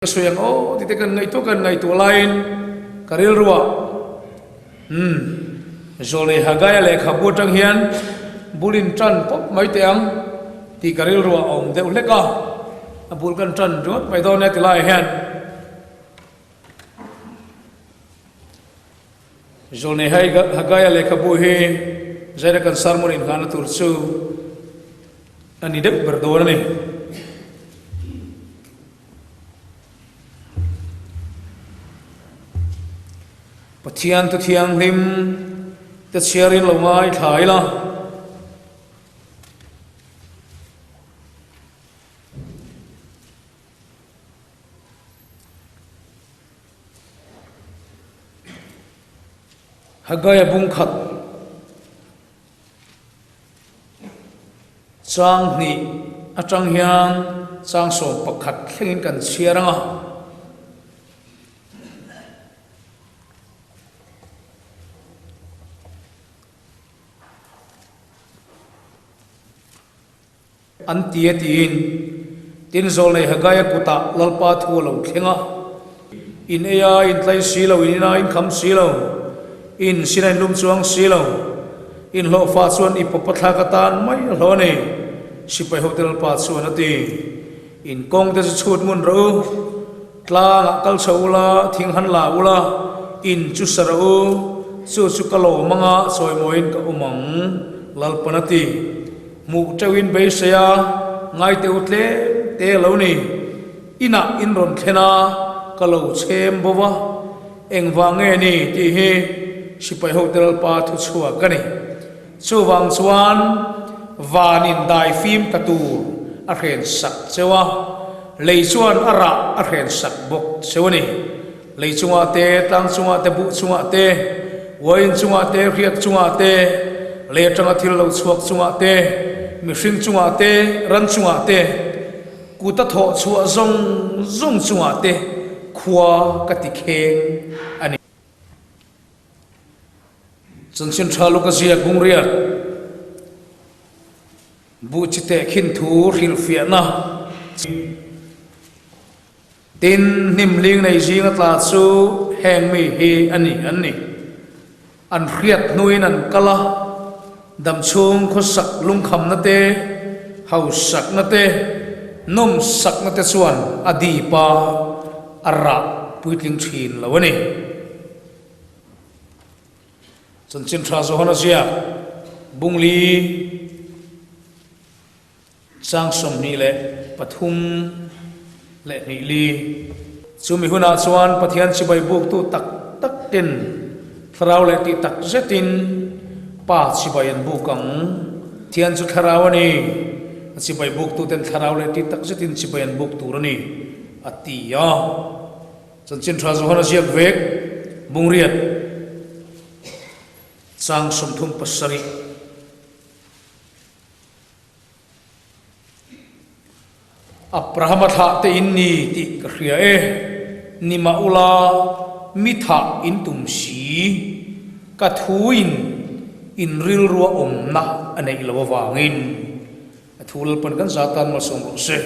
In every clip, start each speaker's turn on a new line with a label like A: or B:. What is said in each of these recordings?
A: Ka sawi ang aw tite kan ngaihtuah kan ngaihtuah laiin ka rilruah umm Zawlnei Hagaia lehkhabu atang hian bul in tan pawp mai teh ang tih ka rilruah a awm deuh hlek a, a bul kan tan ringawt mai dawn nia ti laiah hian Zawlnei Hagaia lehkhabu hi zaina kan sermon inghahna tur chu a ni deuh ber dawn a ni. Pathian thu thianghlim te chhiarin lo ngaithla ila. Hagaia bungkhat Chang hnih atang hian chang 11 thlengin kan chhiar ang a. An ti a tiin, Tin Zawlnei Hagaia kutah Lalpa thu a lo thleng a, In ei a, in tlai si lo, in in a, in kham si lo, in sin a in lum chuang si lo, in hlawhfa chuan i pawpa thlak atan mai a hlawh a ni, sipai hote Lalpa chuan a ti. In kawng te chu chhut ngun rawh u, tlangah kal chho ula, thing han la ula, in chu sa rawh u, chu chu ka lawm anga chawimawiin ka awm ang, Lalpan a ti. Hmuh teuhin beisei a, ngaite u tlem te a lo ni. Inah in rawn thlen a, ka lo chhem bo va, engvang nge ni tih hi sipai hote Lalpa thu chhuak a ni. Chuvang chuan van in dai fim ta tur a hren sak cheu a, lei chuan a rah a hren sak bawk cheu a ni. Lei chungah te, tlang chungah te, buh chungah te, uain chungah te, hriak chungah te, lei atanga thil lo chhuak chungah te, mihring chungah te, ran chungah te, kut a thawh chhuah zawng zawng chungah te khua ka ti kheng a ni. Chanchin tha luk a ziak bungriat buh chi tehkhin thu hrilhfiahna. Tin, hnim hling nei zinga tla chu heng mi hi a ni an ni. An hriat hnuin an kal a, damchhung khawsak lungkhamna te, hausakna te, nawmsakna te chuan a dip a, a rah puitling thin lo a ni. Chanchin Tha Johana ziak, Bungli. Chang 23 li. Chumi hunah chuan Pathian chibai buktu tak tak ten thlarau leh tih tak zetin Pa chibai an buk ang. Pathian chu thlarau a ni, a chibai buktu ten thlarau leh tih tak zetin chibai an buk tur a ni, a ti a. Chanchin Tha Johana ziak vek, Bungriat, chang 37. Abrahama thlah te in ni tih ka hria e, ni mah ula mi thah in tum si, ka thu in in rilrua awmna a neih lo avangin a thu Lalpan kan za tan malsawm rawh se.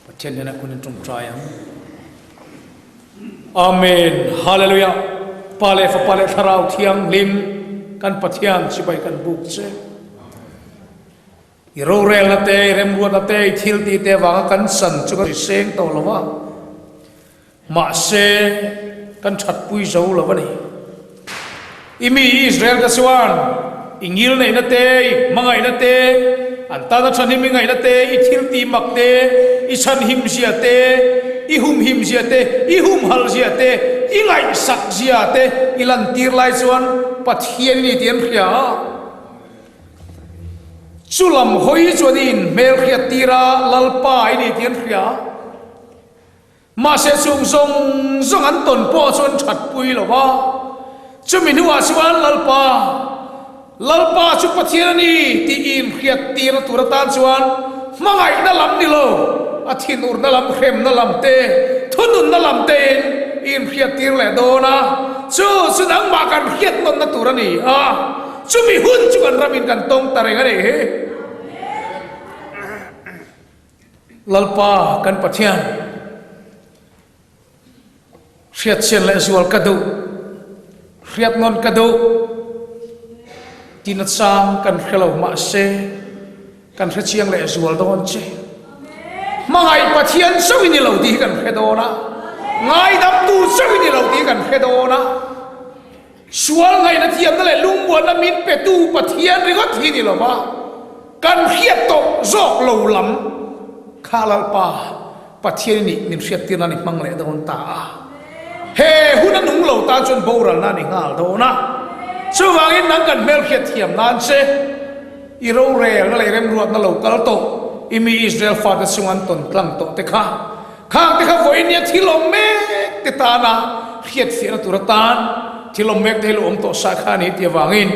A: Pathian hnenah kun in tawngtai ang. Amen Hallelujah Pa leh Fapa leh Thlarau Thianghlim kan Pathian chibai kan buk che. I rorelna te, i remruatna te, i thil tih te avanga kan san chu kan seng tawh lo va, mahse kan thatpui zo lo a ni. I mi Israel te chuan i ngilneihna te, i hmangaihna te, an tana thahnem i ngaihna te, i thiltih mak te, i chhanhim zia te, i humhim zia te, i humhalh zia te, i ngaihsak zia te i lantir lai chuan Pathian i ni tih an hria a. Chu lam hawi chuan i inhmelhriat tir a, Lalpa i ni tih an hria a. Mahse chung zawng zawng an tawn pawh chu an thatpui lo va, chumi hnuah chuan Lalpa, Lalpa chu Pathian a ni tih i inhriat tirna tur atan chuan hmangaihna lam ni lo, a thinurna lam, hremna lam te, thununna lam tein i inhriat tir leh dawn a, chu chu nangmah kan hriat nawnna tur a ni a, chumi hun chu kan ramin kan tawng ta reng a nih hi. Lalpa kan Pathian. Hriatchian leh zual ka duh, hriat nawn ka duh ti nachang kan hre lo mahse kan hrechiang leh zual dawn che. Hmangaih Pathian chauh i ni lo tih hi kan hre dawn a, ngaidamtu chauh i ni lo tih hi kan hre dawn a. Sual ngaihna thiamna leh lungmuanna min petu Pathian ringawt hi ni lova, kan hriat tawh zawk lo lam kha Lalpa Pathian i nih min hriattir nan i hmang leh dawn ta a. He hun a nung lo tan chuan boralna a ni nghal dawn a. Chuvangin nang kan hmelhriat thiam nan che i rorelna leh remruatna lo kal tawh i mi Israel fate chunga an tawn tlang tawh te kha Khang te kha vawinia thil awm mek te tana hriatfiahna tur atan thil awm mek te hi lo awm tawh sa kha a ni tih avangin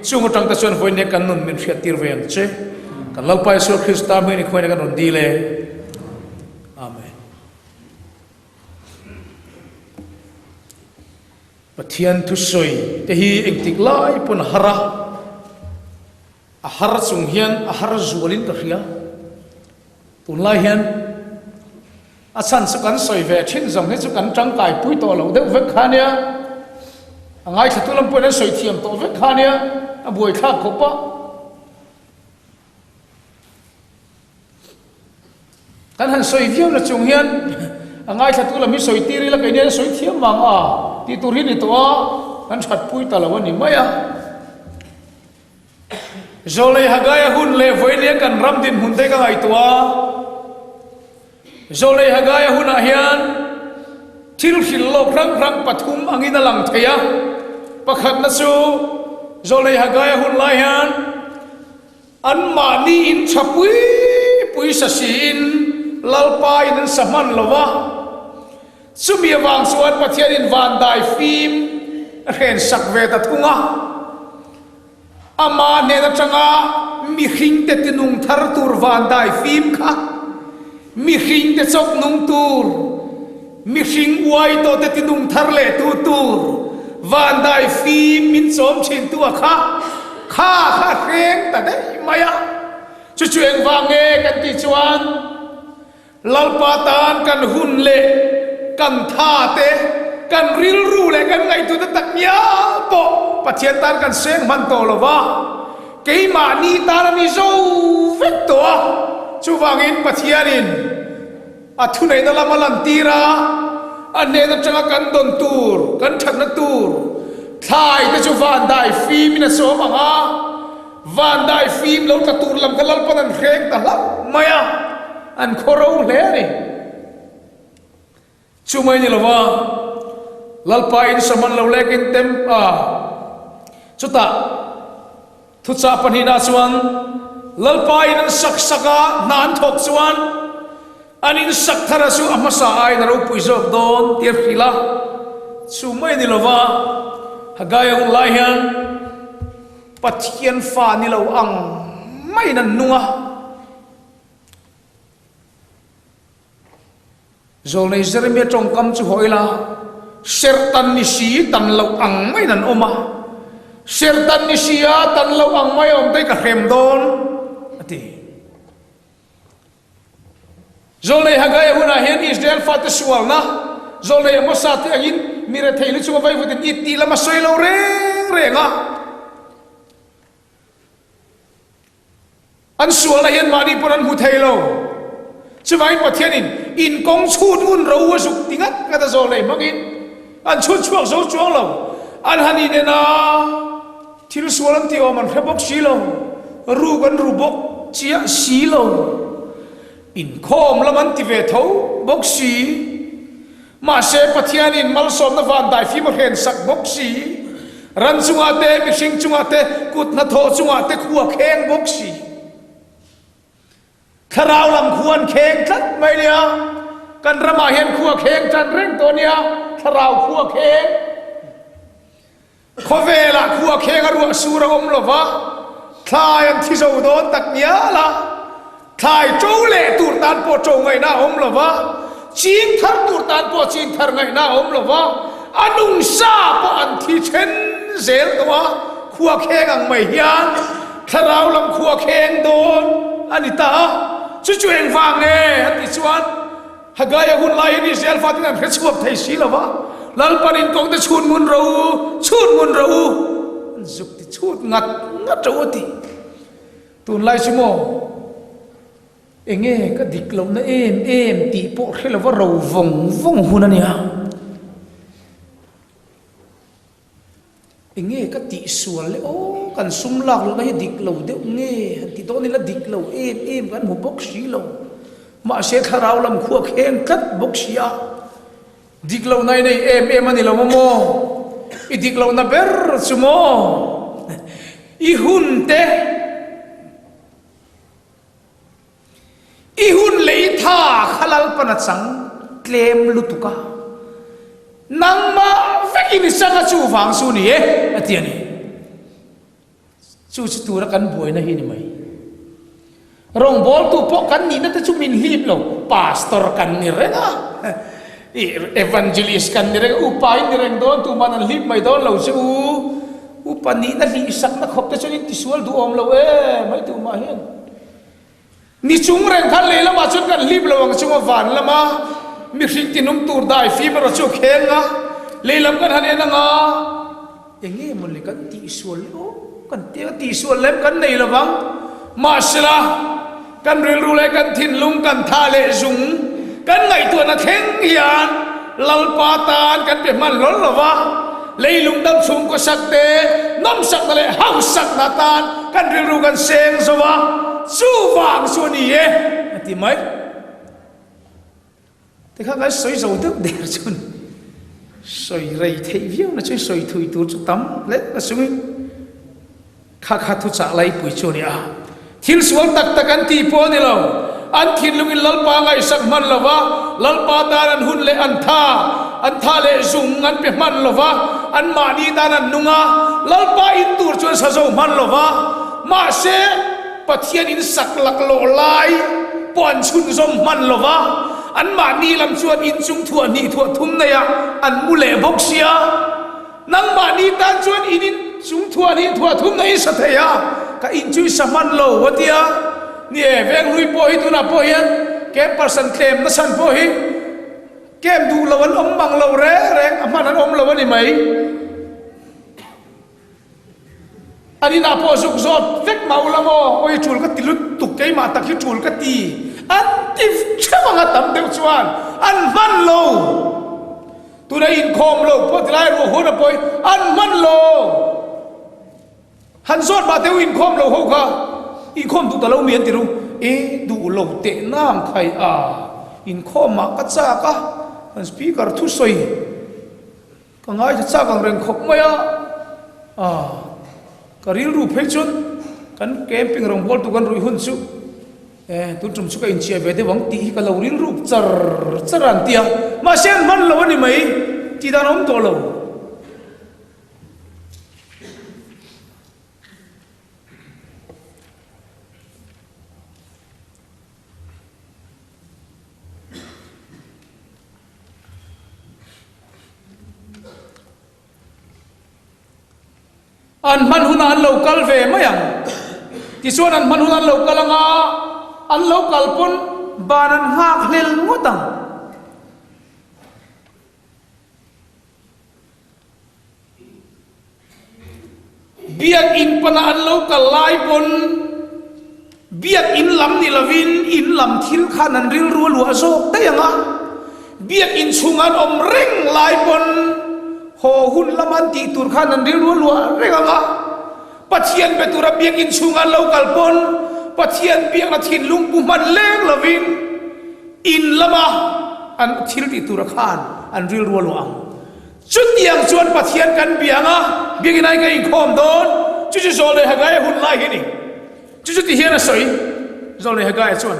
A: chung atang te chuan vawinia kan nun min hriattir ve ang che. Kan Lalpa Isua Krista hming ni khuaina kan rawn dil e. Amen. Pathian thusawi te hi engtik lai pawn a har a, a har chung hian a har zualin ka hria. Tunlai hian a chhan chu kan sawi ve thin zawng hi chu kan tangkai pui tawh loh deuh vek kha nia, a ngaithlatu lam pawhin an sawi thiam tawh vek kha nia, a buaithlak khawp a. Kan han sawi viau na chung hian a ngaithlatu lam hi sawi tir ila keini an sawi thiam vang a tih tur hi ni tawh a, kan that pui ta lo a ni mai a. Zawlei Hagaia hun leh vawinia kan ram dinhmun te ka ngaihtuah a. Zawlei Hagaia hunah hian thil hrilh lawk hrang hrang pathum angin a lang thei a. Pakhatna chu Zawlei Hagaia hun lai hian anmahni in tha pui pui sa siin Lalpa in an sa hman lo va. Chumi avang chuan Pathianin van dai fim a hrensak ve ta thung a. Ama hnen atanga mihringte tinung thar tur van dai fim kha, mihringte chawk nung tur, mihring uai tawhte tinung thar leh tu tur van dai fim min chawm thin tu a kha, kha kha a hreng ta daih mai a. Chu chu engvang nge kan tih chuan, Lalpa tan kan hun leh kan tha te, kan rilru leh kan ngaihtuahna tak ngial pawh Pathian tan kan seng hman tawh lo va, keimahni tan a ni zo vek tawh a. Chuvangin Pathianin a thuneihna lam a lantir a, a hnen atanga kan dawn tur, kan thatna tur thlai te chu van dai fimin a sawm ang a, van dai fim lo tla tur lam kha Lalpan an hreng ta hlauh mai a. An khaw ro hle a ni. Chu mai ni lova, Lalpa in saman lo lekin tem a, chutah thuchah pahnihna chuan Lalpa in an sak sak a, hna an thawk chuan an in sak thar a chu a hmasa aiin a ropui zawk dawn tih a hrilh a. Chu mai ni lova, Haggai a hun lai hian Pathian fa ni lo ang maiin an nung a. Zawlnei Jeremia tawngkam chu haw ila, Serhtan ni si tan loh ang maiin an awm a, serhtan ni si a tan loh ang mai a awm te ka hrem dawn, a ti. Zawlnei Hagaia hunah hian Israel fate sualna, zawlnei Amosa te angin mi rethei lu chunga vaivutin it tih lam a sawi lo reng reng a. An sualna hian mahni pawn an hmu thei lo. Chuvangin Pathianin in kawng chhut ngun ro a zuk ti ngat ngat a zawl nei hmangin an chhut chhuak zo chuang lo. An han inen a, thil sual an tih awm an hre bawk si lo, ruk an ru bawk chiah si lo, inkhawm lam an ti ve tho bawk si. Mahse, Pathianin malsawmna van daifim a hren sak bawk si. Ran chungah te, mihring chungah te, kut hnathawh chungah te khu a kheng bawk si. Thlarau lam khu an kheng tlat mai nia. Kan ramah hian khu a kheng tan reng tawh nia, thlarau khu a kheng. Khawvelah khu a kheng a ruah sur a awm lo va, thlai an thi zo dawn tak ngial a, thlai ṭo leh tur tan pawh ṭo ngaihna a awm lo va, ching thar tur tan pawh ching thar ngaihna a awm lo va, a nung sa pawh an thi then zel tawh a, khua kheng ang mai hian thlarau lam khua kheng dawn a ni ta a, chu chu engvang nge a tih chuan Haggai-a hun laiin Israel fatin an hre chhuak thei si lo va. Lalpan in kawngte chhut ngun rawh u, chhut ngun rawh u, an zuk ti chhut ngat ngat rawh u a ti. Tunlai chu maw enge ka dik lohna em em tih pawh hre lova ro vawng vawng hun a nia. Enge ka tihsual le aw, kan sum lak lohna hi dik lo deuh nge han ti dawn ila dik lo em em kan hmu bawk si lo. Mahse thlarau lam khuak heng tlat bawk si a, dik lohna i nei em em a ni lo maw? I dik lohna ber chu maw? I hun te. I hun leh i tha kha Lalpan a chang tlem lutuk a, nangmah vekin i chang a chuvang chu ni e, a ti a ni. Chu chu tura kan buaina hi ni mai. Rawngbawltu pawh kan nihna te chu min hlip lo, pastor kan ni reng a, evangelist kan ni reng a, upa in ni reng dawn, tuman an hlip mai dawn lo che u, upa nihna hlihsakna khawp te chuan in tisual duhawm lo e mai tumah hian. Ni chung reng khan lei lamah chuan kan hlip lo ang chunga van lama mihring tinung tur dai fim erawh chu a kheng a, lei lam kan han en anga enge maw le kan tihsual le aw kan tia tihsual lem kan nei lo vang mahsela kan rilru leh kan thinlung kan tha leh zung kan ngaihtuahna thleng hian Lalpa tan kan pe hman hlawl lo va, leilung dam chhungkaw sak te, nawmsakna leh hausakna tan kan rilru kan seng zo a, chuvang chu a ni e, a ti mai. Tikha kan sawi zo deuh der chu a ni. Sawi rei theih viau na chu sawi thui tur chu tam hle a sungin. Kha kha thuchah laipui chu a ni a. Thil sual tak tak an tih pawh a ni lo. An thinlungin Lalpa ngaihsak hman lo va, Lalpa tan an hun leh an tha, an tha leh zung an pe hman lo va, anmahni tan an nung a, Lalpa in tur chu an sa zo hman lo va. Mahse, Pathian in sak laklawh lai pawh an chhunzawm hman lo va, anmahni lam chuan inchung thuah hnih thuah thum neiah an mu leh bawk sia. Nangmahni tan chuan in in chung thuah hnih thuah thum na in sa thei a, ka in chu i sa hman lo a ti a. Ni e, Venghlui pawh hi tunah pawh hian campers an tlem nasan pawh hi camp duh lo an awm mang lo reng reng a hman an awm lo a ni mai. An inah pawh zuk zawt vek mah ula maw, awi tul ka ti lutuk keimah tak hi tul ka ti an ti theuh ang a tam deuh chuan an hman lo. Tuna inkhawm lo pawh tilai ruah hun a pawi an hman lo. Han zawt mah teu inkhawm lo ho kha inkhawm duh ta lo mi an ti ru. E duh lo teh nang khai a inkhawm ah ka chak a kan speaker thusawi ka ngaithla chak ang reng khawp mai a. Ah ka rilru phei chuan kan camping rawngbawltu kan ruih hun chu E, tun tum chu ka inchhiah ve deuh ang tih hi ka lo rilruk char char a an ti a, mahse an hman lo a ni mai, tih dan a awm tawh lo. An hman hunah an lo kal ve mai ang. Tichuan an hman hunah an lo kal anga an lo kal pawn ban an nghak hlel ngawt ang. Biakinn pana an lo kal lai pawn Biakinn lam ni lovin in lam thil khan an rilru a luah zawk daih ang a, Biakinn chhunga an awm reng lai pawn haw hun lama an tih tur khan an rilru a luah reng ang a, Pathian be tura Biakinn chhunga an lo kal pawn Pathian biakna thinlung pu hman leng lovin in lama an thil tih tura khan an rilru a luah ang. Chutiang chuan Pathian kan bia ang a, Biakinn ai ka inkhawm dawn, chu chu Zawlnei Hagaia hun lai hi a ni. Chu chu ti hian a sawi, Zawlnei Hagaia chuan,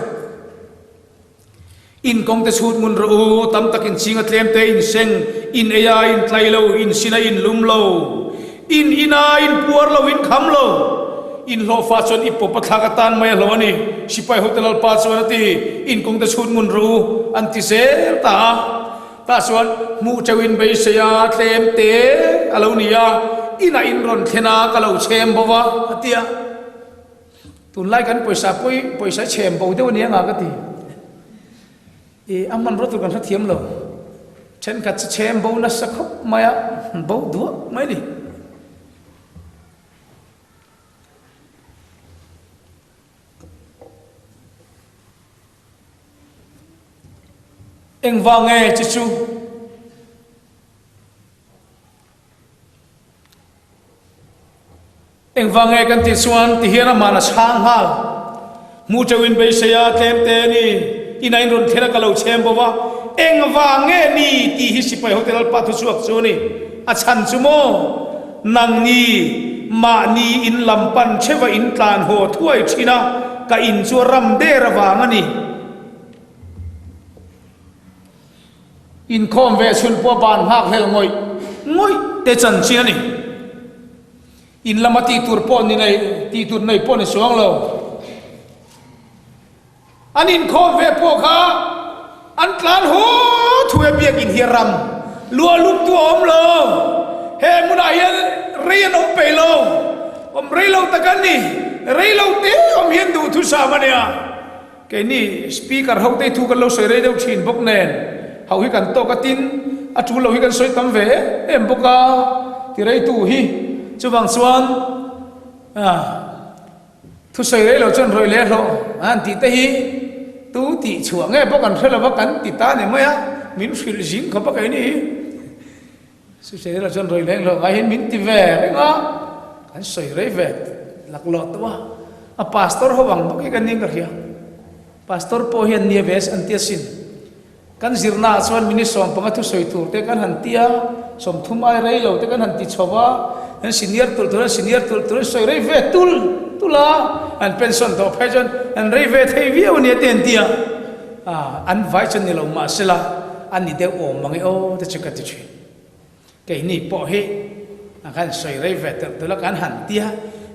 A: In kawngte chhut ngun rawh u, tam tak in ching a tlem te in seng, in ei a in tlai lo, in sin a in lum lo, in in a in puar lo, in kham lo. In hlawhfa chuan i pawp a thlak atan mai a hlawh a ni, sipai hote Lalpa chuan a ti, In kawngte chhut ngun rawh u, an ti zel ta a. Tah chuan hmuh teuhin beisei a, tlem te a lo ni a, inah in rawn thlen a, ka lo chhem bo va, a ti a. Tunlai kan pawisa pawi pawisa i chhem bo deuh a ni anga ka ti. I a hmanraw tur kan hrethiam lo. Thenkhat chu chhem bo nasa khawp mai a, bo duah mai a ni. Engvang nge chi chu? Engvang nge kan tih chuan ti hian amah a chhang nghal. Hmu teuhin beisei a, tlem te a ni, ina in rawn thlen a ka lo chhem bo va, engvang nge ni tih hi sipai hote lalpa thuchhuak chu a ni. A chhan chu maw? Nangni mahni in lam pan theuha in tlan haw thuai thin a, ka in chu a ram der avang a ni. Inkhawm ve chhun pawh ban nghak hlel ngawih ngawih te chanchin a ni. In lama tih tur pawh ni nei, tih tur nei pawh ni chuang lo. An inkhawm ve pawh kha an tlan haw thu e biakin hi a ram luah lum tu a awm lo. He hmunah hian rei an awm peih lo. Awm rei lo tak an ni. Rei lo te awm hian duhthusam a nia. Keini Speaker ho te thu kan lo sawi rei deuh thin bawk nen, hauh hi kan tawk a tin, a tul lo hi kan sawi tam ve em em bawk a, ti reitu hi. Chuvang chuan thu sawi rei lo chuan rawih leh hlawh a han tih te hi tu tih chhuah nge bawk an hre lo va kan ti ta ni mai a, min hrilh zing khawp a keini hi. Sawi rei lo chuan rawih leh hlawh ngai hian min ti ve reng a, kan sawi rei ve laklawh tawh a, a pastor ho ang bawk hi ka ning ka hria. Pastor pawh hian nia ve an ti asin. Kan zirnaah chuan minute 15 thusawi tur te kan han ti a, 30 ai rei lo te kan han ti chho va, an senior tulh tur an senior tulh tur an sawi rei ve tul tul a, an pension tawh phei chuan an rei ve thei viau ania te an ti a, an vai chuan ni lo mahsela a ni deuh awm mang e aw te chu ka ti thin. Keini pawh hi a kan sawi rei ve telh tulh a, kan han tia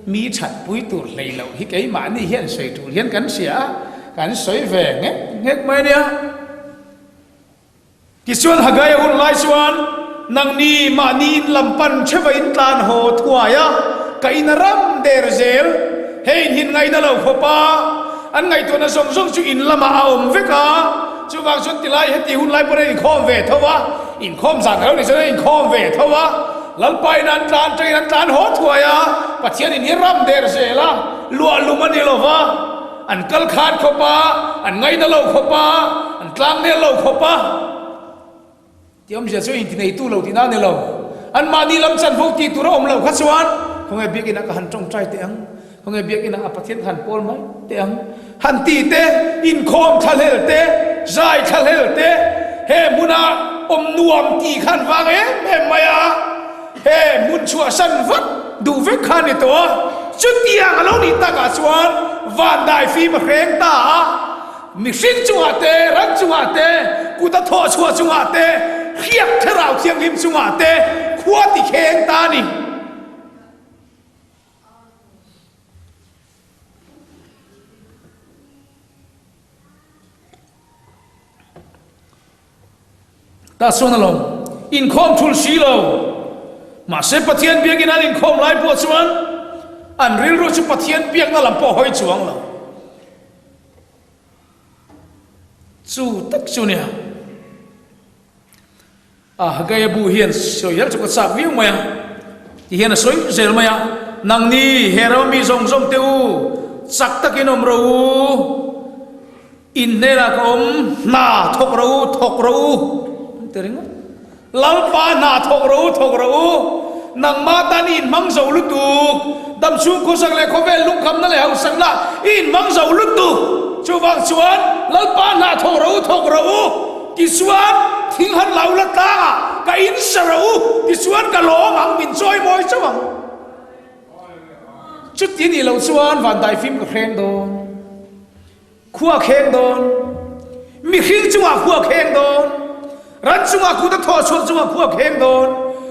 A: mi that pui tur hlei loh hi keimahni hian sawi tul hian kan hria a, kan sawi ve nghek nghek mai a nia. Tichuan Hagaia hun lai chuan nangni mahni in lam pan theuha in tlan haw thuai a, ka in a ram der zel, hei in hin ngaihna lo khawp a, an ngaihtuahna zawng zawng chu in lamah a awm vek a, chuvang chuan tilai heti hun lai pawn a inkhawm ve tho a. Inkhawm zan alo nih chuan an inkhawm ve tho a, Lalpa in an tlan tangin an tlan haw thuai a, Pathian in hi ram der zel a, luah lum a ni lo va, an kal khan khawp a, an ngaina lo khawp a, an tlang nel lo khawp a. Tih awmzia chu intineitu lo tihna a ni lo. Anmahni lam chanvo tih tur a awm loh kha chuan khawnge biakinah ka han tawngtai teh ang. Khawnge biakinah a Pathian kha han pawl mai teh ang. Han ti te, inkhawm thlahlel te, zai thlahlel te, he hmuna awm nuam tih kha an vang em em mai a, he hmun chhuahsan vat duh vek kha a ni tawh a. Chutiang a lo nih takah chuan van daifim a hreng ta a, mihring chungah te, ran chungah te, kut a thawh chhuah chungah te, hriak thlarau thianghlim chungah te khua ti kheng ta a ni. Tah chuan alawm inkhawm thul si lo. Mahse Pathian biakin an inkhawm lai pawh chuan an rilru chu Pathian biakna lam pawh hawi chuang lo. Chu tak chu nia. A Hagaia bu hian sawi zel chu ka chak viau mai a, ti hian a sawi zel mai a, Nangni he rama mi zawng zawng te u, chak takin awm rawh u, in hnenah ka awm, hna thawk rawh u, thawk rawh u, an ti ringawt. Lalpa hna thawk rawh u, thawk rawh u, nangmah tan i inhmang zo lutuk, damchhung khawsak leh khawvel lungkhamna leh hausakna i inhmang zo lutuk, chuvang chuan Lalpa hna thawk rawh u, thawk rawh u. Tichuan, thing han lo la tlangah ka in sa rawh u, tichuan ka lawm ang, min chawi mawi chauh ang. Chuti nih loh chuan van daifim ka hreng dawn, khua kheng dawn, mihring chungah khua kheng dawn, ran chungah kut a thawh chhuah chungah khua kheng dawn,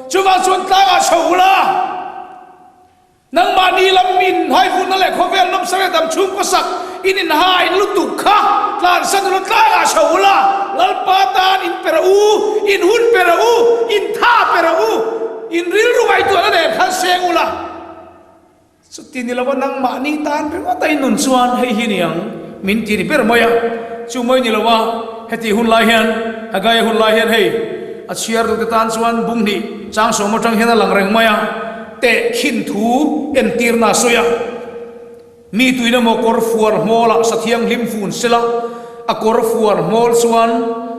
A: chuvang chuan tlangah chho ula. Nangmahni lam in haivunna leh khawvel nawmsa leh dam chhungkaw sak in inhai lutuk kha tlansan ula tlangah chho ula, Lalpa tan in pe rawh u, in hun pe rawh u, in tha pe rawh u, in rilru ngaihtuahna nen khan seng ula. Chuti ni lova nangmahni tan ringawt a in nun chuan hei hi ni ang min ti ni ber mai a, chu mai ni lova heti hun lai hian Hagaia hun lai hian hei. A chhiar duhte tan chuan bung hnih chang sawm atang hian a lang reng mai a, tehkhin thu entirna a sawi a. Mi tuin emaw kawr fuar hmawlah sa thianghlim fun sela, a kawr fuar hmawl chuan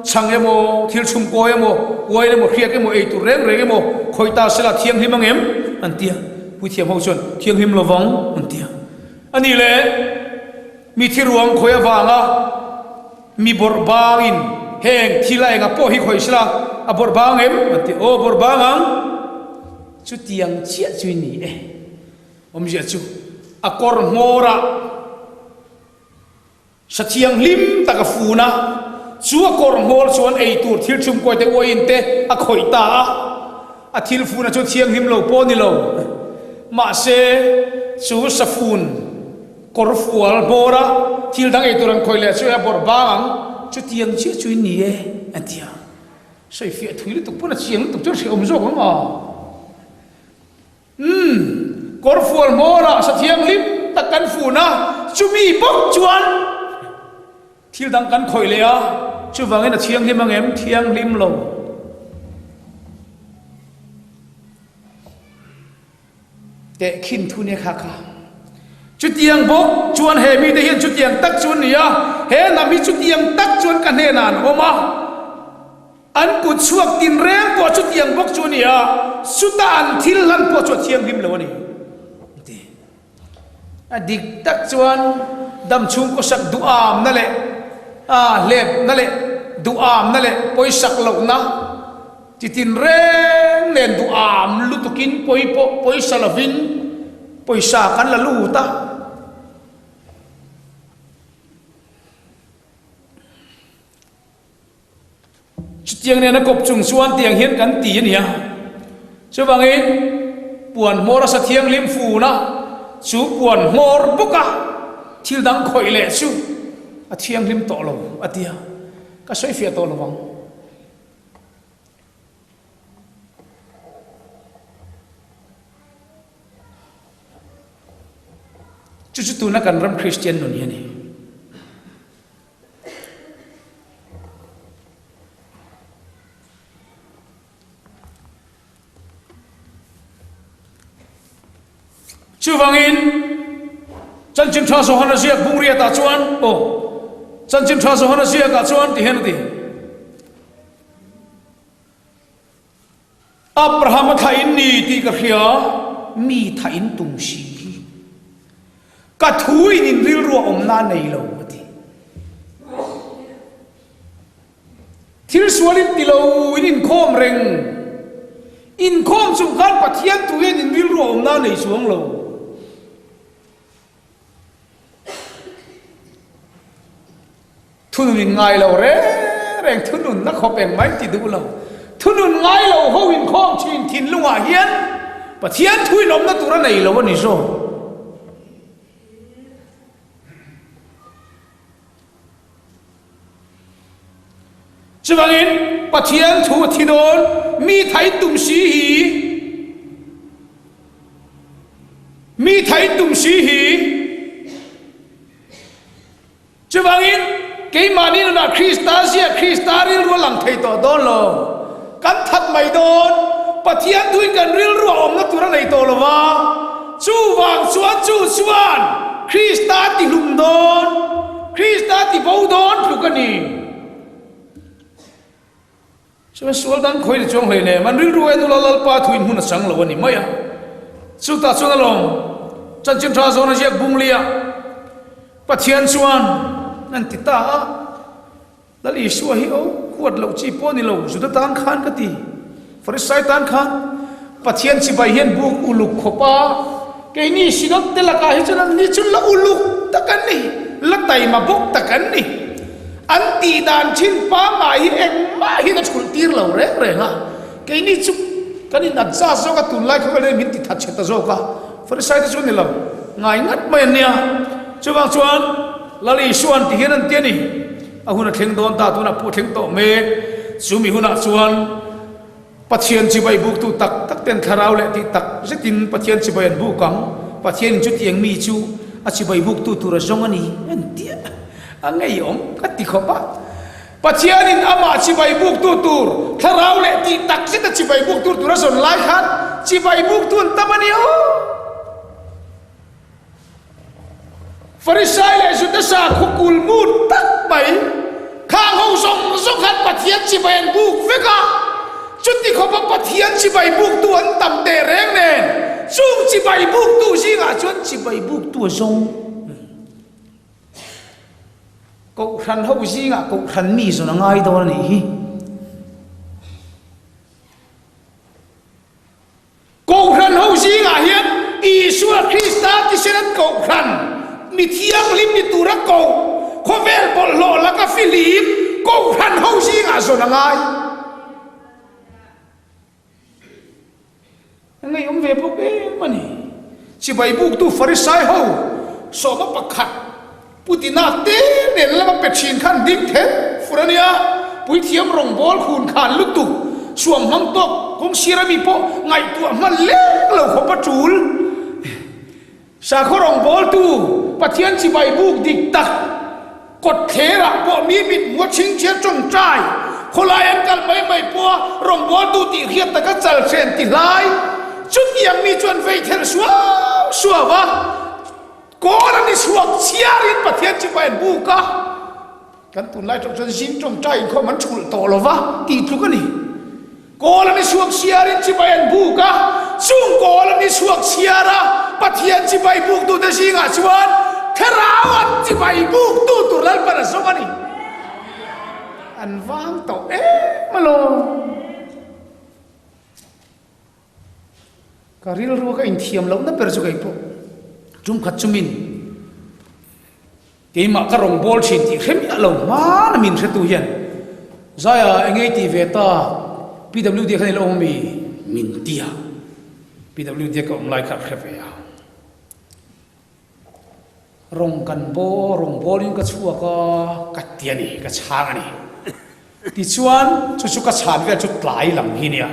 A: chhang emaw, thil chhum kawi emaw, uain emaw, hriak emaw, ei tur reng reng emaw khawih ta sela thianghlim ang em? an ti a. Puithiam ho chuan, Thianghlim lovang, an ti a. A nih le, mi thi ruang khawih avanga mi bawrh bangin heng thil a enga pawh hi khawih sela a bawrh bang em? an ti a. Aw, bawrh bang ang. Chutiang chiah chu i ni e. Awmzia chu a kawr hmawrah sa thianghlim tak a fun a, chu a kawr hmawr chuan ei tur thil chhumkawi te uaiin te a khawih ta a, a thil funa chu thianghlim lo pawh ni lo. Mahse, chu safun kawr fual hmawra thil dang ei tur an khawih leh chu a bawrh bang ang, chutiang chiah chu in ni e, a ti a. Sawifiah thui lutuk pawn a chiang lutuk chuan hrehawm zawk ang a. Umm, kawrfual hmawrah sa thianghlim tak kan fun a, chumi bawk chuan thil dang kan khawih leh a, chuvangin a thianghlim ang em? Thianghlim lo. Tehkhin thu nia kha kha. Chutiang bawk chuan he mite hian chutiang tak chu an ni a, he hnam hi chutiang tak chuan ka hnenah an awm a. An kut chhuak tinreng pawh chutiang bawk chu a ni a, chuta an thil hlan pawh chu a thianghlim lo a ni, a ti. A dik tak chuan dam chhung kawsak duhamna leh a hlepna leh duhamna leh pawisak lohna chi tinreng nen duham lutukin pawi pawh pawisa lovin pawisa kan la lut a. Chutiang nena kawp chung chuan tiang hian kan ti a nia. Chuvangin puan hmawr a sa thianghlim fun a, chu puan hmawr bawka thil dang khawih leh chu a thianghlim tawh lo a ti a, ka sawifiah tawh lo vang. Chu chu tuna kan ram Kristian nun hi a ni. Chuvangin, Chanchin Tha Johana ziak bungriatah chuan, aw, Chanchin Tha Johana ziakah chuan ti hian a ti. Abraham a thlah in ni tih ka hria, mi thah in tum si hi. Ka thu in in rilru a awmna a nei lo, a ti. Thil sual in ti lo in inkhawm reng. Inkhawm chung khan Pathian thu hian in rilru a awmna a nei chuang lo. Thunun in ngai lo reng reng, thunun na khawp eng mai ti duh lo. Thunun ngai lo ho inkhawm thin thinlungah hian Pathian thu in awmna tur a nei lo a ni zawk. Chuvangin Pathian thu a thi dawn, mi thain tum si hi, mi thain tum si hi. Chuvangin, keimahni nunah Krista zia, Krista rilru a lang thei tawh dawn lo. Kan that mai dawn. Pathian thuin kan rilru a awmna tur a nei tawh lo va. Chuvang chuan chu chuan Krista a ti hlum dawn, Krista a ti bo dawn tluk a ni. Chuan sual dang khawi ni chuang hlei nem, an rilru en ula Lalpa thuin hmun a chang lo a ni mai a. Chutah chuan alawm chanchin tha zawn a ziak bung li a, Pathian chuan an ti ta a, Lal Isua hi aw huat loh chi pawh a ni lo, Juda tan khan ka ti, Farisai tan khan Pathian chibai hian buk uluk khawp a, keini Synod te lakah hi chuan an ni chu la uluk tak an ni, la taima bawk tak an ni. An tih dan thin pangngai hi engmah hian a chhulh tir lo reng reng a, keini chu kan in adjust zawk a, tunlai khawvel hian min ti that chhe ta zawk a, Farisai te chu ni lo, ngai ngat mai an nia. Chuvang chuan Lal Isuan ti hian an ti a ni, a hun a thleng dawn ta, tunah pawh a thleng tawh mek, chumi hunah chuan Pathian chibai buktu tak tak ten thlarau leh tih tak zetin Pathian chibai an buk ang. Pathianin chutiang mi chu a chibai buktu tur a zawng a ni an ti a, a ngeiawm ka ti khawp a. Pathianin amah chibai buktu tur thlarau leh tih. tih tak zet a chibai buk tur tur a zawn lai khan chibai buk tu an tam a ni aw. Farisai leh Juda sakhaw kulmut tak mai khang ho zawng zawng khan Pathian chibai an buk vek a, chuti khawpa Pathian chibai buktu an tam teh reng nen chung chibai buktu zingah chuan chibai buktu a zawng. Kohhran ho zingah kohhran mi zawn a ngai dawn a nih hi. Kohhran ho zingah hian Isua Krista thisen an kohhran mi thianghlim ni tura koh khawvel bawlhhlawh laka fihlim kohhran ho zingah zawn a ngai. A ngeiawm ve bawk em a ni. Chibai buktu Farisai ho sawma pakhat Pu Tina te nen lama pe thin khan ding thet fur a nia, puithiam rawngbawl khun khan lutuk suam hmang tawk kawng sir ami pawh ngaihtuah hman lek lo khawp a tul. Sakhaw rawngbawltu Pathian chibai buk dik tak kawt thlerah pawh mi mit hmua chhingchhiar tawngtai khawlai an kal mai mai pawha rawngbawltu tih hriat taka chal hren ti hlai chutiang mi chuan vei thelh suau suau a. Kawl an i chhuak chhiarin Pathian chu ka en buk a, kan tunlai tawng chuan zing tawngtai inkhawm an thulh tawh lo va tih tluk a ni. Kawl an i chhuak chhiarin chibai an buk a, chung kawl an i chhuak chhiar a, Pathian chibai buktute zingah chuan Thlarau an chibai buktu tur Lalpan a zawng a ni. An vang tawh em alawm. Ka rilru ka inthiam lohna ber chu kei pawh tum khat chumin keimah ka rawn bawl thin tih hre miah lo hmana min hretu hian Zaia eng ei tih ve ta PWD khan i la awm ami min ti a, PWD ka awm lai kha a hre ve a. Rawng kan baw, rawng bawlin ka chhuak a, ka ti a ni, ka chhang a ni. Tichuan, chu chu ka chhan vel chu tlai lam hi nia.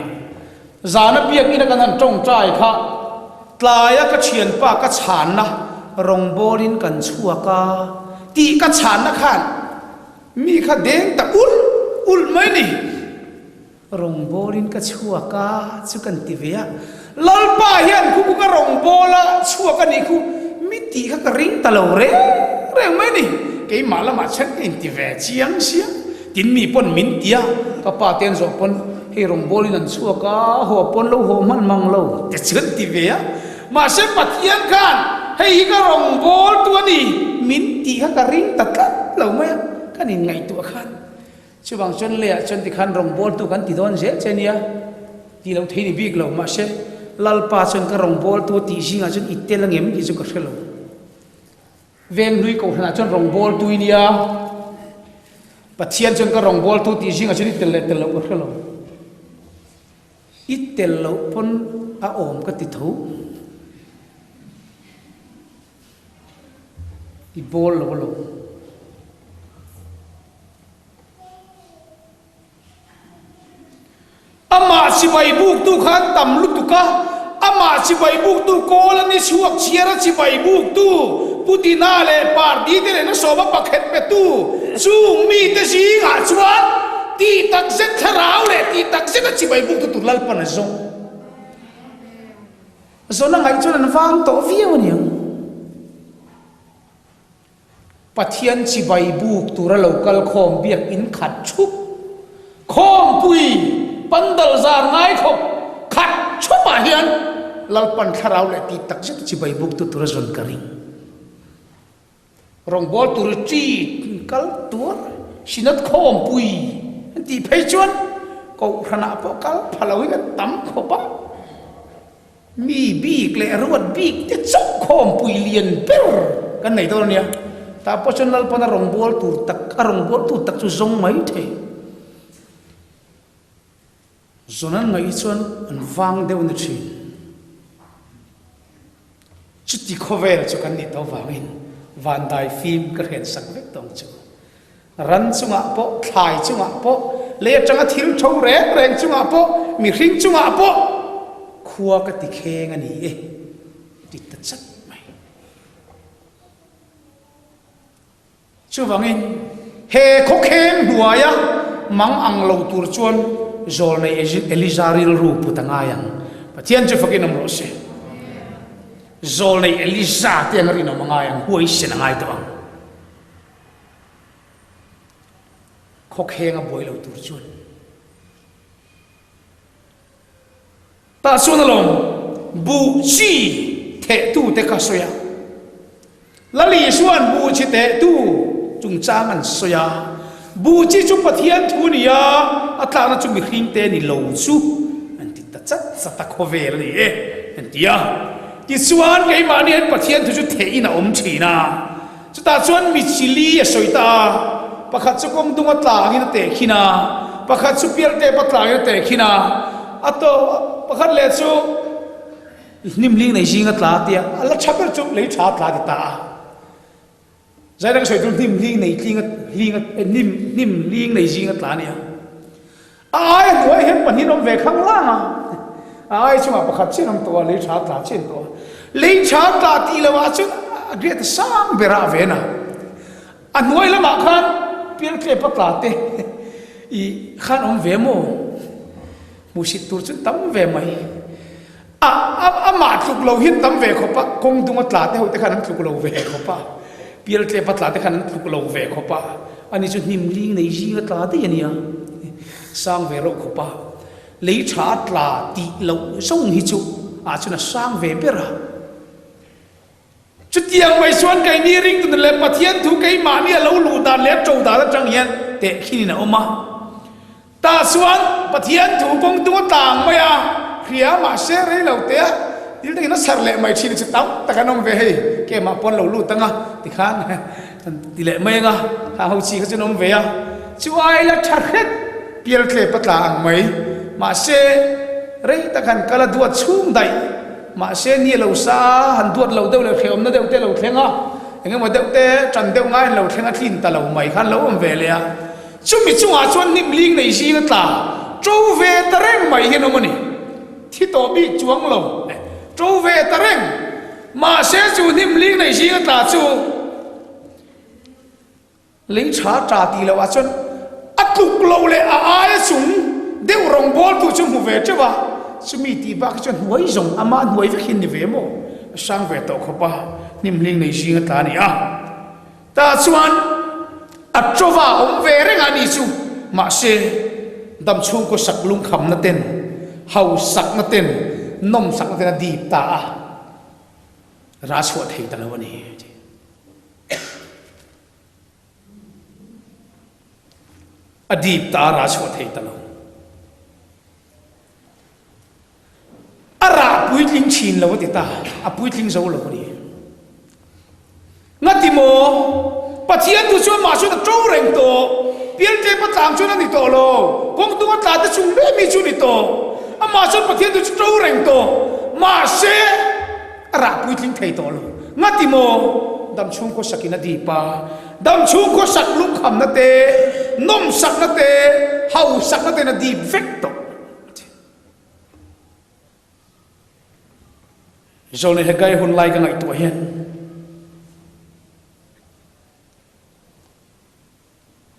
A: Zana biakina kan han tawngtai kha, tlaia ka thianpa ka chhanna rawng bawlin kan chhuak a tih ka chhanna khan mi kha deng ta ulh ulh mai ni. Rawngbawlin ka chhuak a chu kan ti ve a, Lalpa hian khu khu ka rawngbawla chhuak a nih khu mi tih kha ka ring ta lo reng reng mai ni, keimah lamah chuan ka inti ve chiang sia, tin mi pawn min ti a, ka pa te an zawh pawn hei rawngbawlin an chhuak a, haw pawn lo haw hman mang lo te chu an ti ve a, mahse Pathian khan hei hi ka rawngbawltu a ni min tih kha ka ring ta tlat lo mai a, kan inngaihtuah khan. Chuvang chuan leiah chuan tikhan rawngbawltu kan ti dawn zel che nia tih loh thei ni bik lo. Mahse, Lalpa chuan ka rawngbawltu a tih zingah chuan i tel angem tih chu ka hre lo. Venghlui Kohhranah chuan rawngbawltu i nia, Pathian chuan ka rawngbawltu tih zingah chuan i tel leh tel loh ka hre lo. I tel loh pawn a awm ka ti tho. I bawl lo alawm. Amah chibai buktu kha an tam lutuk a, amah chibai buktu kawl a ni chhuak chhiar a chibai buktu Pu Dina leh Pardi te lehna sawma pakhet petu chung mite zingah chuan tih takzet thlarau leh tih takzet a chibai buktu tur Lalpan a zawng. Zawn a ngaih chuan an vang tawh viau a niang. Pathian chibai buk tura lo kal khawm biak in khat thup, khawmpui pandal zar ngai khawp khat thupah hian Lalpan thlarau leh tih tak zet chibai buk tu tura zawn ka ring. Rawngbâwl tur ṭi kal tuar Synod khawmpui an tih phei chuan Kohhranah pawh kal pha lo hi kan tam khawp a. Mi bik leh ruat bik te chauh khawmpui lian ber kan nei dawn a nia. Tah pawh chuan Lalpan a rawngbâwl tur tak, a rawngbâwl tur tak chu zawng mai thei. Zawn an ngaih hi chuan an vang deuh ni thin. Chuti khawvel chu kan nih tawh vangin vandai fim ka hrensak vek tawh ang chu. Ran chungah pawh, thlai chungah pawh, lei atanga thil tho reng reng chungah pawh, mihring chungah pawh khua ka ti kheng a ni e, ti ta chat mai. Chuvangin he khawkheng hnuaia mang ang lo tur chuan. Zawlnei Elija rilru put a ngai ang. Pathian chu fakin awm rawh se. Zawlnei Elija te anga rinawm a ngai ang, huaisen a ngai tawh ang. Khawkheng a buai lo tur chuan. Tah chuan alawm buh chi thehtute kha sawi a. Lal Isua'n buh chi tehtu chungchang an sawi a. Buh chi chu Pathian thu a ni a, a tlakna chu mihringte ni lo chu an ti ta chat chat a, khawvel a ni e an ti a. Tichuan keimahni hian Pathian thu chu thehin a awm thin a. Chutah chuan mi chili a sawi ta a, pakhat chu kawng dunga tlangin a teh khin a, pakhat chu pialtep a tlangin a teh khin a, a tawp pakhat leh chu hnimhling nei zinga tla a tia, a la tha ber chu lei tha a tla ti ta a. Zaidang sawi chu hnimhling nei tlinga hlinga hnim hnimhling nei zinga tla a nia. A aia hnuai hian pahnih awm ve khang lang a, a ai chungah pakhat chiah an awm tawh a, lei tha tla chiah an tawh a. Lei tha tla tih loh ah chuan a riat sang ber ah ven a, a hnuai lamah khan pialtlep a tla te i khan awm ve maw? Hmuhsit tur chu tam ve mai. A amah tluk lo hian tam ve khawp a, kawng dunga tla te ho te khan an tluk lo ve khawp a, pial tlepa tla te khan an tluk lo ve khawp a, ani chu hnim ling nei zinga tla daih a nia, sang ve reuh khawp a, lei tha tla tih loh zawng hi chu ah chuan a sang ve ber a. Chutiang mai chuan keini ringtu leh Pathian thu keimahni a lo luh dan leh a to dan atang hian tehkhinin a awm a. Tah chuan Pathian thu kawng tung a tlang mai a, hria mahse rei lo te a thil dangin a chhar leh mai thin chu tam tak an awm ve hei, kemah pawn lo lut ang a tikhan an ti leh mai ang a, khang ho chi kha chu an awm ve a, chu ai la tha hret pial tlep a tla ang mai, mahse rei tak han kal a duat chhung daih. Mahse ni a lo sa a, han duat lo deuh leh hrehawmna deuh te a lo thleng a, eng emaw deuh te tan deuh ngaiin lo thleng a tlin ta lo mai khan lo awm ve leh a. Chumi chungah chuan hnim ling nei zing a tla ṭo ve ta reng mai hian awm a ni. Thi tawh bik chuang lo ṭo ve ta reng. Mahse chu hnim ling nei zing a tla chu. Lei tha tla tih loh ah chuan a tluk lo leh a aia chung deuh rawngbawltu chu hmu ve teuh a, chumi tih bak hi chuan hnuai zawng amah hnuai vek hi ni ve maw? A hrang ve tawh khawp a, hnimhling nei zing a tla a ni a. Tah chuan a tawva awm ve reng a ni chu, mahse dam chhungkaw sak lungkhamna ten, hausakna ten, nawmsakna ten a dip ta a, rah chhuah thei ta lo a ni. A dip ta a rah chhuah thei ta lo. A rah puitling thin lo a ti ta, a puitling zo lo a ni. Ngati maw? Pathian tu chuan mah chuan a to reng tawh. Pialtlep a tlang chuan a ni tawh lo. Kawng tung a tla te chung hle mi chu a ni tawh. Amah chuan Pathian tu chu to reng tawh. Mahse, A rah puitling thei tawh lo. Ngati maw? Dam chhung khawsakin a dip a. Dam chhung khawsak lungkhamna te, nawmsakna te, hausakna ten a dip vek tawh a ti. Zawlnei Haggai hun lai ka ngaihtuah hian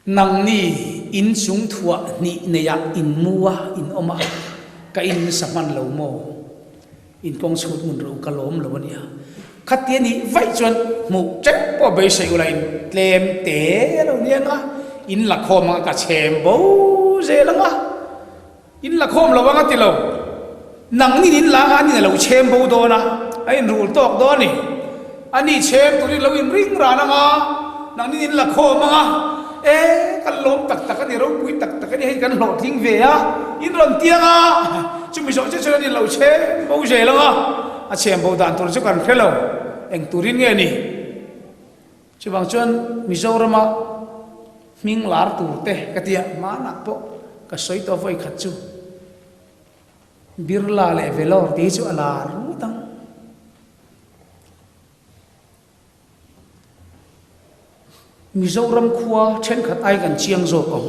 A: Nangni in chung thuah hnih neiah in mu a, in awm a, ka in sa hman lo maw? In kawng chhut ngun ro ka lawm lo a nia. Khatia nih vaih chuan hmuh teuh pawh beisei ula in tlem te lo nia nga, in la khawm anga ka chhem bo zel anga. In la khawm lo ang a ti lo. Nangnin in la anga anin a lo chhem bo dawn a, a inrul tawk dawn a ni. Ani chhem turin lo inring ran anga, nangnin in la khawm anga, E, kan lawm tak tak a ni, ropui tak tak a ni, hei kan hlawhtling ve a, in rawn ti anga, chumi zawh chiah chuan anin lo chhem bo zel anga, a chhem bo dan tur chu kan hre lo, eng turin nge ni? Chuvang chuan Mizorama hming lar tur te ka tia hmanah pawh ka sawi tawh vawi khat chu Birla leh Vellore tih hi chu a lar ngawt ang. Mizoram khua thenkhat ai kan chiang zawk ang.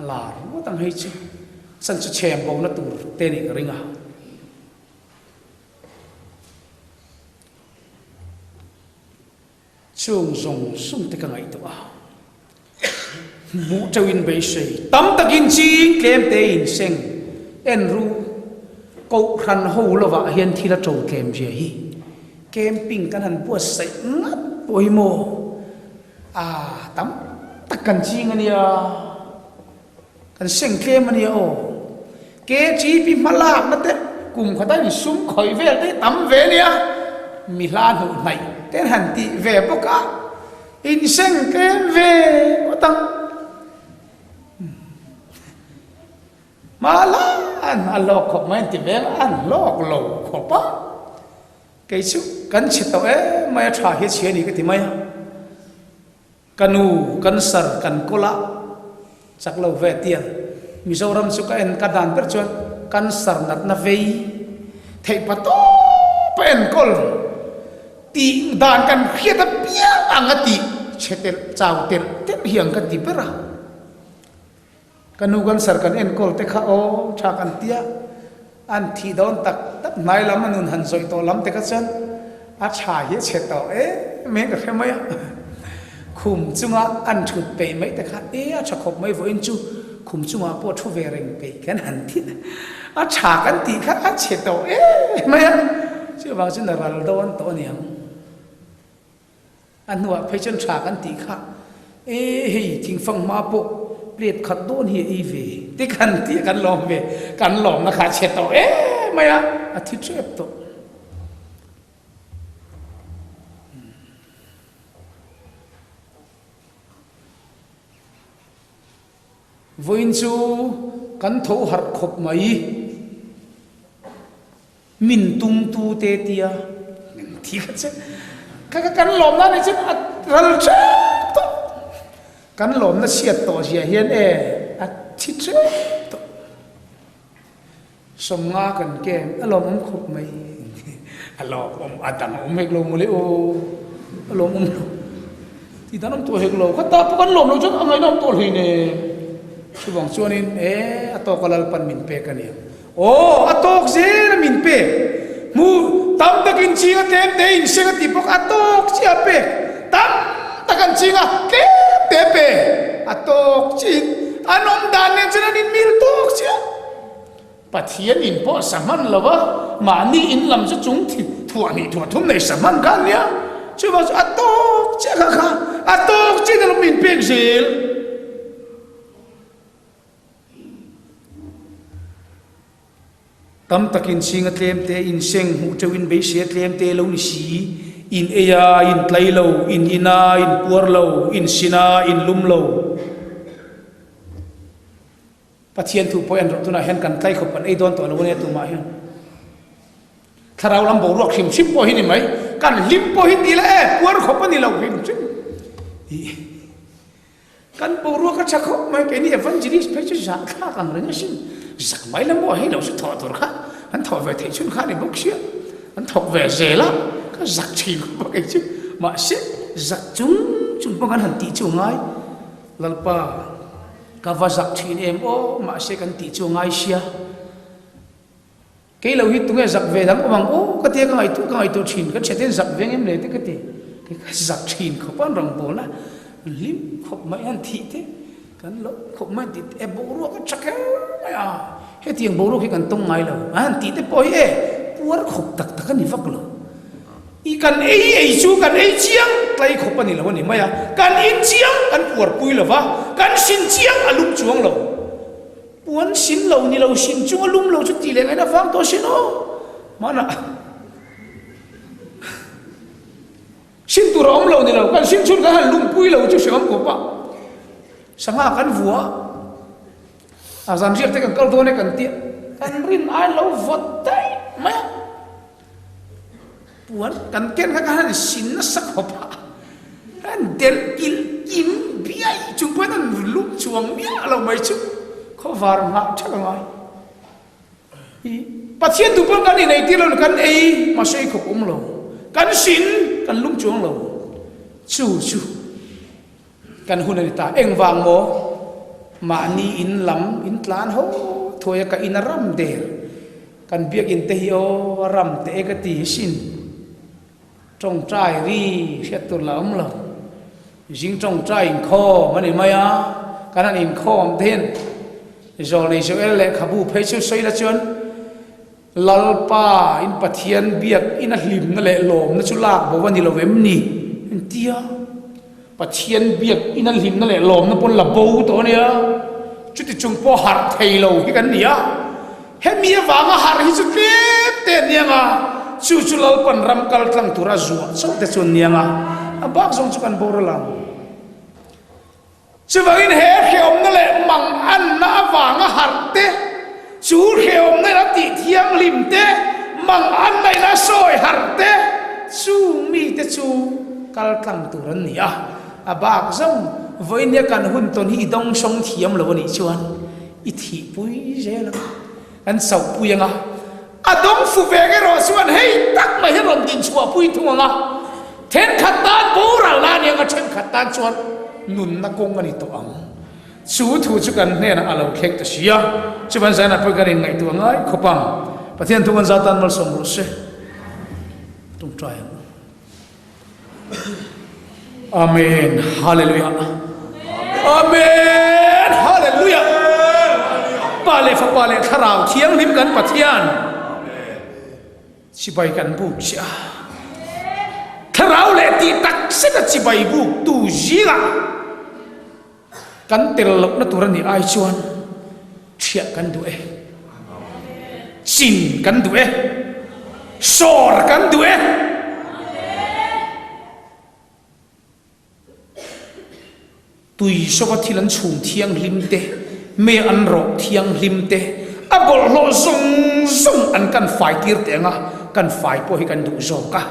A: A lar ngawt ang hei chu. Chan chu chhem bona tur te nih ka ring a. Chung zawng zawng te ka ngaihtuah a. Hmuh teuh in beisei. Tam takin ching tlem te in seng en ru. Kohhran ho lovah hian thil a to tlem zia hi. Camping kan han buatsaih ngat pawh hi maw a tam tak kan ching a nia. Kan seng tlem a nia aw. KGP hma lakna te kum khata in sum khawih vel te hi tam ve a nia. Mi hla hnuh hnaih te an han tih ve bawk a. In seng tlem ve ngawt ang. Hma la an a hlawk khawp mai an ti ve a, an hlawk lo khawp a. Kei chu kan chhe tawh em mai a tha hi a chhia a ni ka ti mai a. Ka nu cancer kan kawl a chak lo ve tia Mizoram chu ka en ka dan ber chuan cancer natna vei theih pa tawp a enkawl tih dan kan hriat apiang ang a tih chhe telh chau telh telh hi ang ka ti ber a. Ka nu cancer kan enkawl te kha aw tha kan tia, an thih dawn tak tak hnai lam a nun han zawih tawh lam te kha chuan a tha hi a chhe tawh em em ka hre mai a. Khum chunga an thut peih mai te kha e a tha khawp mai vawiin chu khum chungah pawh thu ve reng peih kan han ti a tha kan tih kha a chhe tawh em mai a, chuvang chuan a ral dawn tawh a niang. A hnuah phei chuan tha kan tih kha, E hei thingfang hma pawh plate khat dawn hi a ei ve ti kan tih a kan lawm ve, kan lawmna kha a chhe tawh em mai a, a thi tep tawh. Vawiin chu kan tho harh khawp mai. Min tum tu te tia min thi kha che kha kha kan lawmna ni chuan a ral tep tawh kan lawmna chhiat tawh zia hian e a thi tep tawh sawmnga kan kem a lawmawm khawp mai a lawmawm a dang awm hek lo mawle aw a lawmawm lo ti dan awm tawh hek lo kha ta pawh kan lawm lo chuan a ngaihnawm tawh hlei nen chuvang chuanin e a tawka Lalpan min pek a nia. Aw, a tawk zel a min pek. Hmu tam takin ching a tlem te in seng a ti bawk, a tawk chiah a pek. Tam tak an ching a, tlem te a pe. A tawk chiin an awm dan nen chuan an inmil tawk chiah. Pathian in pawh sa hman lo a, mahni in lam chu chung thuah hnih thuah thum nei sa hman kha an nia. Chuvang chu a tawk chiah kha kha, a tawk chiah in a lo min pek zel. Tam takin chhing a tlem te, in seng hmuh teuh in beisei a tlem te lo ni si. In ei a, in tlai lo, in in a, in puar lo, in sin a, in lum lo. Pathian thu pawh en rawh tunah hian kan tlai khawp kan ei dawn tawh lo ania tumah hian. Thlarau lam boruak hrim hrim pawh hi ni mai, kan hlim pawh hi ti la e, puar khawp a ni lo hrim hrim. Kan boruak a tha khawp mai, keini evangelist phei chu zah thlak ang reng asin, zak mai la maw hei lo chu thawh tur kha an thawh ve theih chhun kha a ni bawk sia, an thawk ve zel a, ka zak thin khawp a kei chu, mahse zak chung chung pawh kan han tih chu a ngai, Lalpa ka va zak thin em aw, mahse kan tih chu a ngai sia. Kei lo hi tunge zak ve dang awm ang aw ka tia ka ngaihtuah ka ngaihtuah thin ka thiatin zak veng em le te ka ti kei ka zak thin khawp a an rawn bawl a an hlim khawp mai an thih te kan lo khawp mai an tih te e boruak a tha kher mai a hetiang boruak hi kan tawng ngai lo a han tih te pawh hi e puar khawp tak tak a ni vak lo i kan ei ei chu kan ei chiang tlai khawp a ni lo a ni mai a kan in chiang kan puar pui lo va kan sin chiang a lum chuang lo. Puan sin lo ni lo sin chunga lum lo chu tih leh ngaihna vang tawh sin aw. Hmanah sin tur a awm lo ni lo kan sin chhun kan han lumpui lo chu hre awm khawp a. Sangha kan vua a, a zan riak te kan kal dawn e kan tia kan rin ai lo vawt daih mai a. Puan kan ken kha kan han sin nasa khawp a, kan delh kilh kim biai chung pawhin an lum chuang miah lo mai chu khawvar nghah ṭheuh a ngai. I Pathian duh pawn kan inei tir lo ni kan ei mahse ei khawp awm lo, kan sin kan lum chuang lo chu chu. Kan hun a ni ta. Engvang maw? Mahni in lam in tlan ho thuai a ka in a ram der. Kan biakinn te hi aw a ram teh e ka ti hi sin. Tawngtai ri hriat tur la awm lo. Zing tawngtai inkhawm a ni mai a. Kan han inkhawm te hian Zawlnei Joel lehkhabu phei chu sawi la chuan Lalpa in Pathian biak ina hlimna leh lawmna chu lak bo a ni lo em ni? Entia Pathian biak ina hlimna leh lawmna pawn la bo tawh a nia. Chuti chung pawh harh thei lo hi kan ni a. Hemi avanga harh hi chu tlem te a niang a, chu chu Lalpan ram kal tlang tura zuah chauh te chu an niang a, a bak zawng chu kan boral ang. Chuvangin he hrehawmna leh manganna avanga harh te, chu hrehawmna in a tih thianghlim te, manganna in a sawi harh te, chung mite chu kal tlang tur an ni a. A bak zawng, vawinia kan hun tawn hi i dawngsawng thiam lo a nih chuan i thihpui zel ang, kan chauhpui ang a. A dawng fu vek erawh chuan hei tak mai hi rawn dinchhuahpui thung ang a, thenkhat tan boralna a ni ang a, thenkhat tan chuan nunna kawng a ni tawh ang. Chu thu chu kan hnenah a lo thleng ta si a, chuvan zanah pawh kan inngaihtuah ngai khawp ang. Pathian thu kan za tan malsawm rawh se. Tawngtai ang u. Amen Hallelujah Amen Hallelujah Pa leh Fapa leh Thlarau Thianghlim kan Pathian Chibai kan buk chiah a Thlarau leh tih tak zeta chibai buk tu zingah Kan tel lohna tur a nih ai chuan ṭhiah kan duh e, chin kan duh e, sawr kan duh e. Tui sova thil an chhum thianghlim te, mei an rawh thianghlim te, a bawlhhlawh zawng zawng an kan fai tir teh ang a, kan fai pawh hi kan duh zawk a.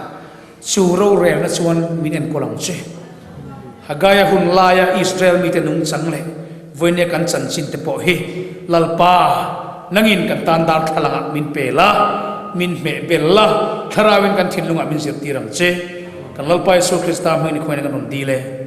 A: Chu rorelna chuan min enkawl ang che. Hagaia hun laia Israel mite nungchang leh vawinia kan chanchin te pawh hi Lalpa, nangin kan tan darthlalangah min pe la, min hmeh bel la, Thlarauin kan thinlungah min zirtir ang che. Kan Lalpa Isua Krista hmingin i khawiin kan rawn dil e.